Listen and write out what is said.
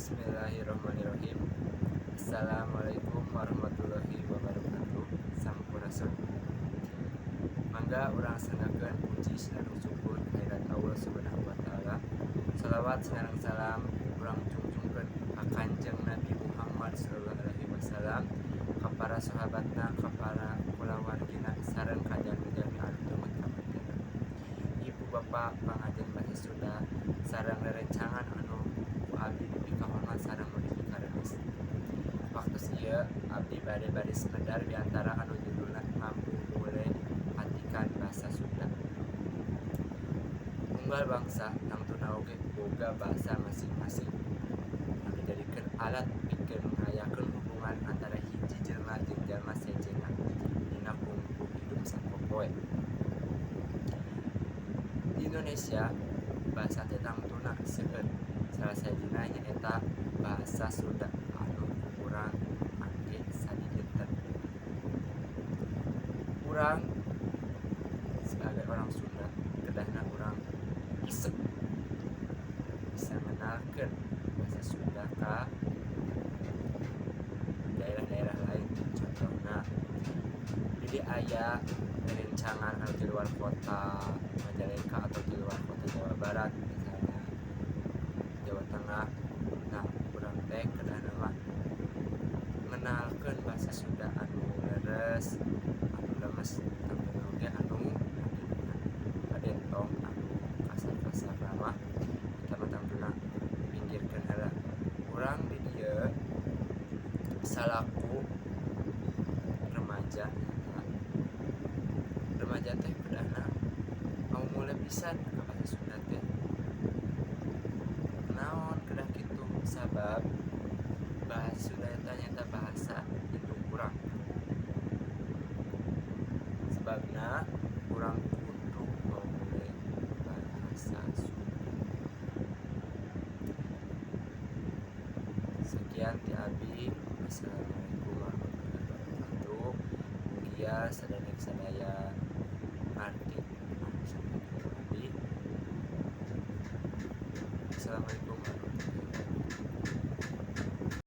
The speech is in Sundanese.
Bismillahirrahmanirrahim. Assalamualaikum warahmatullahi wabarakatuh. Sampurasun. Mangga urang sanggakeun puji sareng syukur kehadirat Allah Subhanahu wa taala. Salawat sareng salam urang jungjungkeun ka Kanjeng Nabi Muhammad sallallahu alaihi wasallam, ka para sahabatna, ka para kulawargina, sareng ka jalmi-jalmi anu tumut ka matena. Ibu bapak pangajen bahasa Sunda sareng rerencangan anu ku abdi dipikahormat sareng nu dipikaremes. Waktu ieu abdi bade baris medar biantara anu judulna Ngamumule Atikan Basa Sunda. Unggal bangsa tangtuna oge boga bahasa masing-masing anu dijadikeun alat pikeun ngayakeun hubungan antara hiji jelma jeung jalma sejenna dina kungkum hidup sapopoe. Di Indonesia bahasa teh tangtuna seueur, salah sahijina nyaeta bahasa Sunda anu ku urang pake sadidinten. Urang sebagai orang Sunda kedahna urang resep bisa ngenalkeun bahasa Sunda ka daerah-daerah lain. Contohna jadi aya rerencangan anu di luar kota Majalengka atau di luar kota Jawa Barat, misalnya Jawa Tengah. Nah, urang teh kedahna mah ngenalkeun bahasa Sunda anu leres, anu lemes, tangtuna oge anu ngagenah. Kade tong anu kasar-kasar mah, eta mah tangtuna pinggirkeun heula. Urang di dieu salaku remaja, nyaeta remaja teh kedahna ngamumule pisan ka bahasa Sunda teh. Naon kedah kitu? Sabab bahasa Sunda eta nyaeta bahasa indung urang. Sebabna urang kudu mamule bahasa Sunda. Sekian ti abi. Wassalamualaikum warahmatullahi wabarakatuh. Mugia sadanek sadaya.